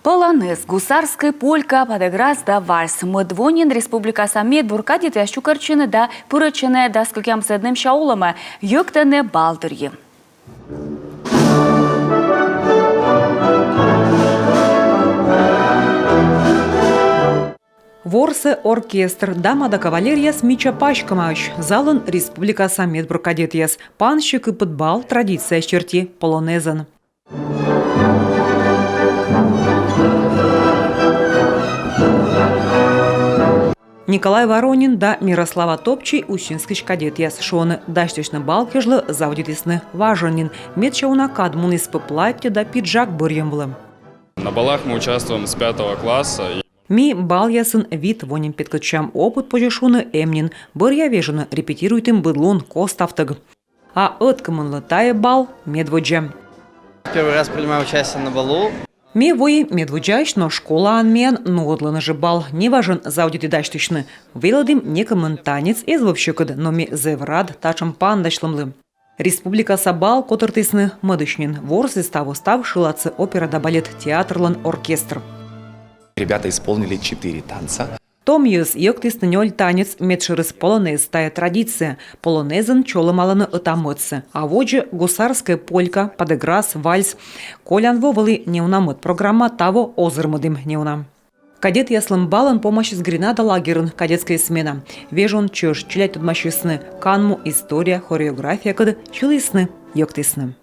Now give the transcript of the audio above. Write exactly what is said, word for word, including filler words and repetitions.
Полонез, гусарскӧй полька, падеграс да вальс. Мӧд во нин республикаса медбур кадетъяс чукӧртчӧны да пырӧдчӧны дас кӧкъямысӧд нэмся олӧмӧ, йӧктӧны бал дырйи. Ворсӧ оркестр, дама да кавалеръяс мича паськӧмаӧсь. Залын республикаса медбур кадетъяс. Пансьӧ кыпыд бал традицияяс серти полонезӧн. Николай Воронин да Мирослава Топчий Усинскысь кадетъяс. Шуӧны, дасьтысьны бал кежлӧ заводитісны важӧн нин. Медся уна кад муніс пӧ платтьӧ да пиджак бӧрйӧм вылӧ. На балах мы участвуем с пятого класса. Ми балъясын вит во нин петкӧдчам. Опыт позьӧ шуны эм нин. Бӧръя вежонӧ репетируйтім быд лун, коставтӧг. А ӧткымынлы тайӧ бал медводдза. Первый раз принимаю участие на балу. Ме вӧйи медводдзаысь, но школаын миян нуӧдлӧны жӧ бал. Неважӧн заводиті дасьтысьны. Велӧдім некымын танец, эз вӧв сьӧкыд, но ме зэв рад татшӧм паныдасьлӧмлы. Республикаса бал котыртісны мӧдысь нин. Ворсіс таво став шыладсӧ опера да балет театрлӧн оркестр. Ребята исполнили четыре танца. Том йӧз йӧктісны нёль танец, медшӧрыс полонез. Тайӧ традиция. Полонезӧн чолӧмалӧны ӧта-мӧдсӧ. А водзӧ гусарскӧй полька, падеграс, вальс. Колян во вӧлі неуна мӧд программа, таво озырмӧдім неуна. Кадетъяслӧн балӧн помасис Гренада лагерын кадетскӧй смена. Вежон чӧж челядь тӧдмасисны канму, история, хореографиякӧд, сьылісны, йӧктісны.